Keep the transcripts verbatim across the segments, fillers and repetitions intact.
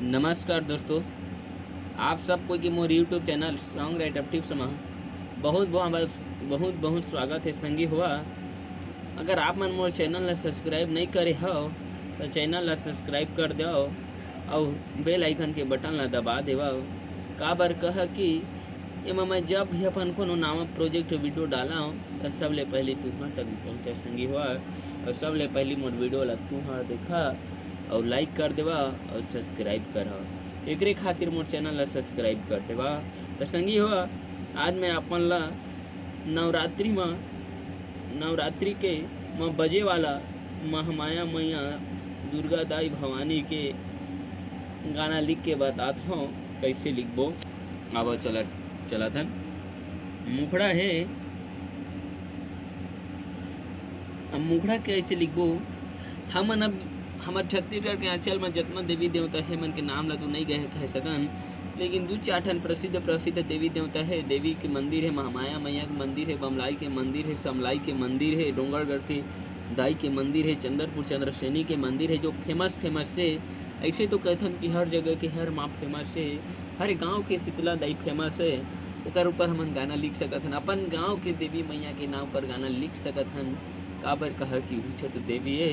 नमस्कार दोस्तों, आप सब कोई के मोर YouTube channel Song Writer Tips म बहुत बहुत बहुत बहुत स्वागत है संगी हुआ। अगर आप मन मोर चैनल ला सब्सक्राइब नहीं करे हव तो चैनल ला सब्सक्राइब कर देव और बेल आइकन के बटन ला दबा देवव। काबर कह कि एमा मैं जब भी अपन कोनो नावा प्रोजेक्ट वीडियो डालव तो सबले पहली तुहर तक पहुँचे संगी हुआ। और सबले पहली मोर वीडियो ला तुहर देखा और लाइक कर देवा और सब्सक्राइब करा। एकरे खातिर मोर चैनल ला सब्सक्राइब कर देवा। तो संगी हो, आज मैं अपन ला नवरात्रि म नवरात्रि के म बजे वाला महामाया मैया दुर्गा दाई भवानी के गाना लिख के बतात हूँ, कैसे लिखबो। आवा चलत चलत हन। मुखड़ा है। अब मुखड़ा कैसे लिखबो? हमन अब हमर छत्तीसगढ़ के आंचल म जतना देवी देवता हे मन के नाम ला तो नहीं गए कह सकन, लेकिन दू चार ठन प्रसिद्ध प्रसिद्ध देवी देवता हे। देवी के मंदिर हे, महामाया मैया के मंदिर हे, बमलाई के मंदिर हे, समलाई के मंदिर हे, डोंगरगढ़ के दाई के मंदिर हे, चंद्रपुर चंद्रसेनी के मंदिर हे, जो फेमस फेमस हे। ऐसे तो कहथन कि हर जगह के हर माँ फेमस हे, हर गांव के शीतला दाई फेमस हे, ओकर ऊपर हमन गाना लिख सकत हन, अपन गांव के देवी मैया के नाम पर गाना लिख सकत हन। काबर कह कि उही छो तो देवी हे।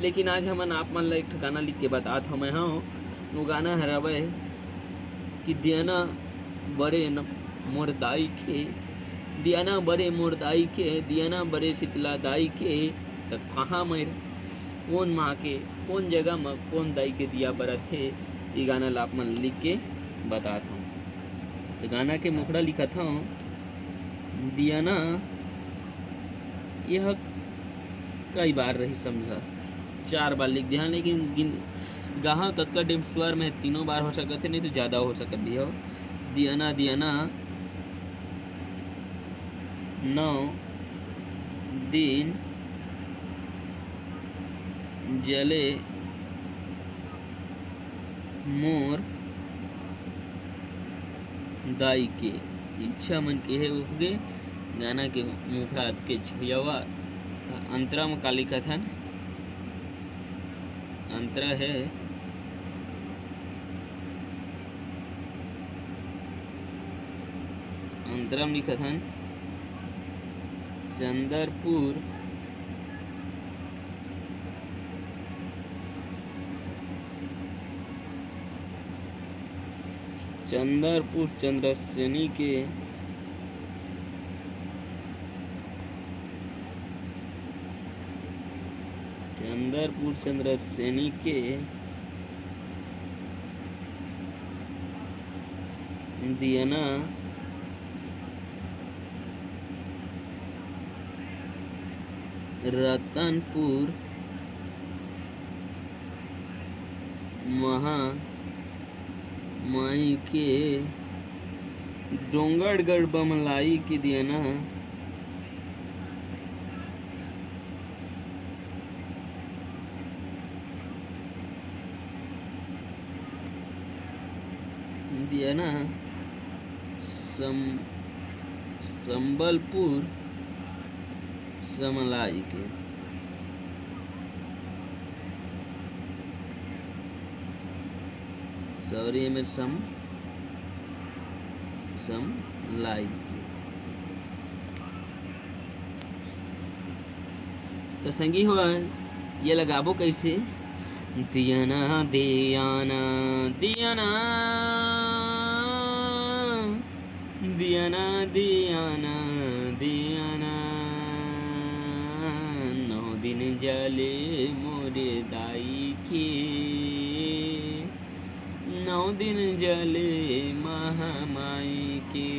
लेकिन आज हमन आप मन ला एक ठो गाना लिख के बतात हमें हूँ। वो गाना हर हवय कि दियना बरे न मोर दाई के, दियना बरे मोर दाई के, दियना बरे शीतला दाई के, त कहाँ मैं कोन माँ के, कोन जगह म कोन दाई के दिया बरत हे, ये गाना ला आप मन लिख के बतात हूँ। तो गाना के मुखड़ा लिखत हूँ, दियना यह कई बार रही समझा, चार बार लिख दिया, लेकिन गिन गाहा कतका डेम स्वर में तीनों बार हो सकत है, नहीं तो ज़्यादा हो सकत भी हो। दियना दियना नौ दिन जले मोर दाई के इच्छा मन के हे उपगे। गाना के मुखड़ा के छुयावा अंतरा म काली कथन। अंतरा है, अंतरा म लिखत हन चंदरपुर चंदरपुर चंद्रसेनी के चंदरपुर चंद्रसेनी के दियना रतनपुर महा माई के डोंगरगढ़ बमलाई के दियना दियना सम संबलपुर समलाई के सॉरी मेरे सम सम लाइक। तो संगी हो, ये लगाबो कैसे? दियना दियना दियना दियना दियना दियना नौ दिन जले मोरे दाई के नौ दिन जले महामाई के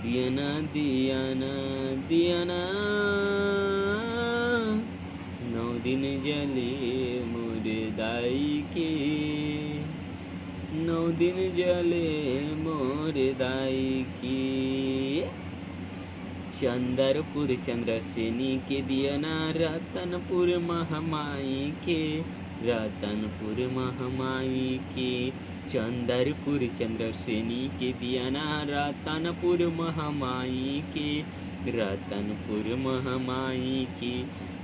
दियना दियना दियना नौ दिन जले मोर दाई के नौ दिन जले मोर दाई के। चंदरपुर चंद्रसेनी के दियना रतनपुर महामाई के रतनपुर महामाई के चंदरपुर चंद्रसेनी के दियना रतनपुर महामाई के रतनपुर महामाई के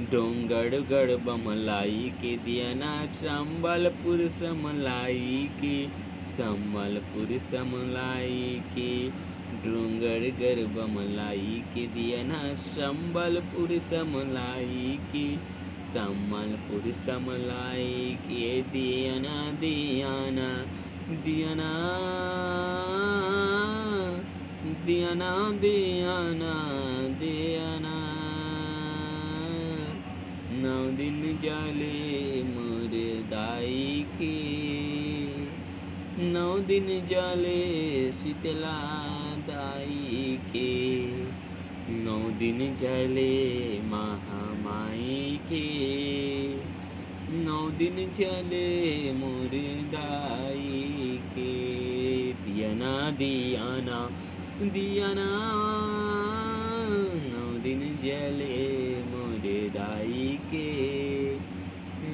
डोंगरगढ़ बमलाई के दियना, संबलपुर समलाई के, संबलपुर समलाई के। डोंगरगढ़ बमलाई के दियना, संबलपुर समलाई के, संबलपुर समलाई के। दियना, दियना, दियना, दियना, दियना, दियना। नौ दिन जले मोर दाई के, नौ दिन जले शीतला दाई के, नौ दिन जले महामाई के, नौ दिन जले मोर दाई के। दियना, दियना, दियना, नौ दिन जले मोर दाई के,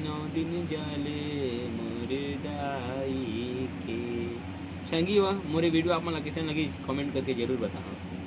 नौ दिन जले मोर दाई के। संगी हो, मोर ये video आप मन ला कइसन लगिस, comment करके जरूर बताओ।